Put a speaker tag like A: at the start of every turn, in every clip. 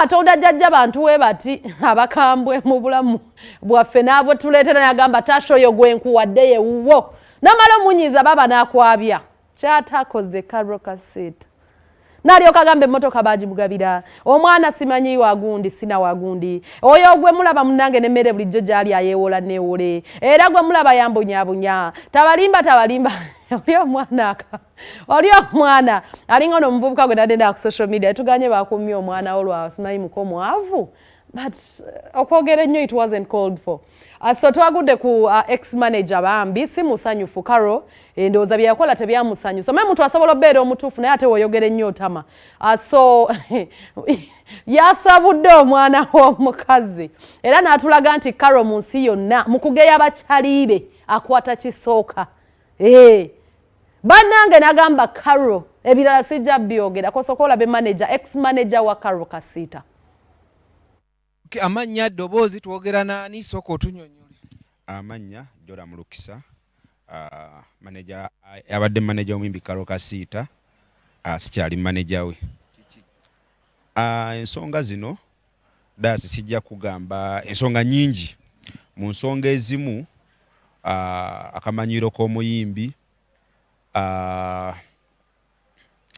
A: Katonda jjajja bantu we bati abakambwe mu bulamu bwaffe n'abo tuleetera n'agamba Tasha oyo gwe nkuwadde ye wuwo, n'amala omunyiiza baba n'akwabya kyatakoze Karole Kasita, n'alyoka agamba emmotoka baagimugabira, omwana simanyi wagundi sina wagundi, oyo gwe mulaba munnange n'emmere bulijjo gy'ali ayeewola neewole, era gwe mulaba yambunyabunya, tabalimba tabalimba. Oli omwana oli omwana alinga ono omuvubuka gwe nadenda ku social media tuganye bakumye omwana wo lwa simanyi muko mwavu, but okwogera ennyo it wasn't called for. So twagudde ku ex manager bambi si musanyufu. Karo endowooza bye yakola tebyamusanyusa. Omanyi omuntu asobola obeera omutuufu naye ate woyogera ennyo otama. So yasabudde omwana w'omukazi era n'atulaga nti Karo mu nsi yonna mu kugeya bakyaliibe akwata kisooka. Bannange n'agamba Karo ebirala sijja byogera kosooka olabe manager, ex manager wa Karole Kasita.
B: Amannya, ddoboozi, twogera naani? Sooka otunyonyole.
C: Amannya Jola Mulukisa, manager, abadde manager omuyimbi Karole Kasita, sikyali manager we. Ensonga zino daasi sijja kugamba ensonga nyingi. Mu nsonga ezimu akamanyiro k'omuyimbi,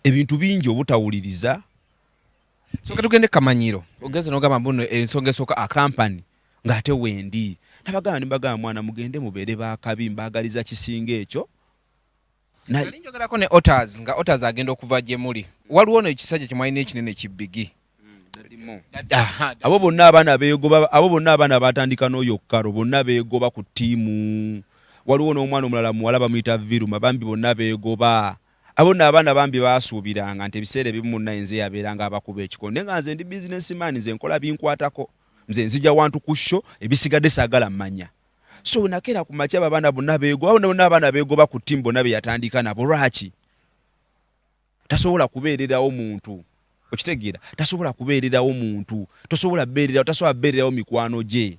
C: ebintu bingi obutawuliriza.
B: Soka tugende kamanyiro ogeze nogamba mbuno ensonga esooka
C: akampani ng'ate wendi nabagamba nibagamba mwana mugende mubeere bakabi, mbaagaliza kisinga ekyo.
B: Nali njogerako ne Otters nga Otters agenda okuva gye muli, waliwo no ekisajja kye mwalina ekinene kibigi.
C: Abo bonna abaana beegoba, abo bonna abaana batandika n'oyo Karo bonna beegoba ku ttiimu. Waliwo n'omwana omulala muwala bamuyita Viruma, bambi bonna beegoba. Abo nno abaana bambi baasuubiranga nti ebiseera ebimu munnaye nze yabeeranga abakuba ekikonde, nga nze ndi businessman, nze nkola binkwatako, nze nzija wantu ku show, ebisigadde saagala mmanya. So nakeera ku makya abo abaana bonna beegoba, abo bonna abaana beegoba ku ttiimu bonna be yatandika nabo. Lwaki tasobola kubeererawo muntu? Okitegeera, tasobola kubeererawo muntu, tosobola beererawo, tasobola beererawo mikwano gye.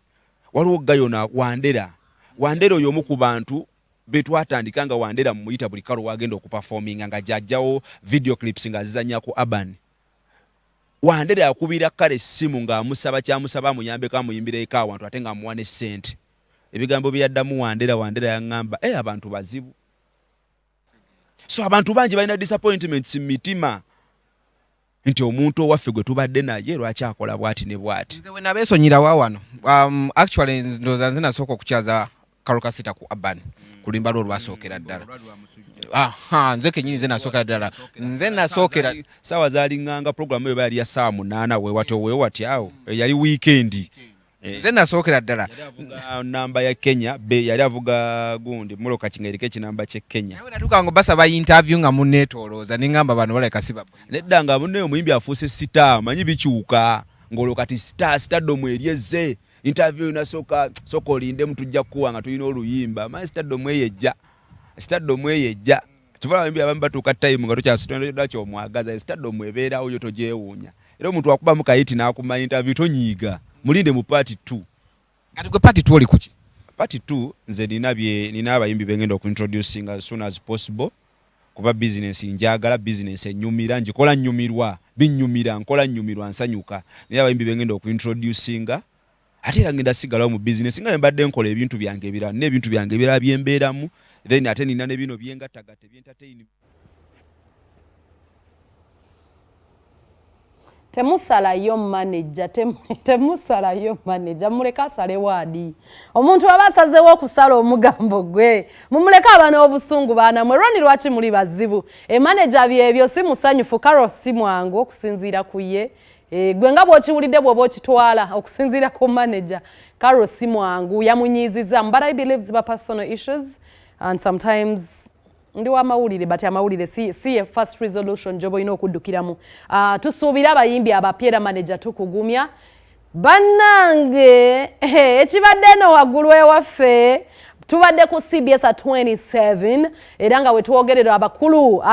C: Waliwo gayona Wandera, Wandera oyo omu ku bantu betwatandika nga Wandera mumuyita buli kalo wagenda okuperforminga nga jajjawo video clips nga azizanya ku Urban. Wandera yakubira kale essimu ng'amusaba kyamusaba amuyambeko amuyimbireko awantu ate ng'amuwa ne ssente. Ebigambo bye yaddamu Wandera, Wandera yaŋŋamba e abantu bazibu. So abantu bangi balina disappointments mu mitima nti omuntu owaffe gwe tubadde naye lwaki akola bw'ati ne bw'ati.
B: Nze we nabeesonyirawa wano, actually ndowooza nze nasooka okukyaza Karole Kasita ku Urban ku luyimba lwo olwasookera ddala. Aha, nze kenyini nze nasookera ddala, nze nasookera.
C: Saawa zaliŋŋanga program eyo yali ya ssaawa 8 weewati weewati awo yali weekend.
B: Nze nasookera ddala.
C: Namba ya Kenya be yali avuga gundi muloka kingeriko ekinamba ky'e Kenya.
B: Nawe natuuka nga basaba interview nga munneetoolooza ne ŋŋamba bano balabika si babwe.
C: Nedda nga munne omuyimbi afuuse star, manyi bikyuka ng'olwo kati star stardom eri ezze interview nasooka sooka olindemu tujja kukuwa nga tulina oluyimba, manyi stardom eyo ejja, stardom eyo ejja. Kiva abayimbi abamu batuuka time nga tokyasitondera kyomwagaza, stardom ebeerawo yo togyewuunya. Era omuntu akubamu kayiti n'akuma interview tonyiiga, mulinde mu part 2.
B: Kati gwe part 2 oli kuki?
C: Part 2 nze nina bye nina abayimbi bengenda okuintroducing as soon as possible, kuba business njagala, business enyumira, njikola nyumirwa, binyumira, nkola nyumirwa, nsanyuka. Naye abayimbi bengenda okuintroducinga, ate era ngenda sigalawo mu business nga mbadde nkola ebintu byange ebirala n'ebintu byange ebirala byembeeramu, then ate nina ne bino byengattagatta ebyentertain.
A: Temusalayo manager, temusalayo manager, muleke asale waadi. Omuntu aba asazeewo okusala omugambo gwe, mumuleke aba n'obusungu. Baana mwe Roni lwaki muli bazibu? Manager byebyo si musanyufu, Karole si mwangu okusinziira ku ye. Gwe nga bw'okiwulidde bw'oba okitwala okusinziira ku manager, Karole si mwangu, yamunyiizizza. But I believe ziba personal issues and sometimes ndi wamawulire, but amawulire si ye first resolution gy'oba olina okuddukiramu. Tusuubira abayimbi abapya era manager tukugumya. Bannange ekibadde eno waggulu ewaffe tubadde ku CBS at 27 era nga wetwogerera abakulu.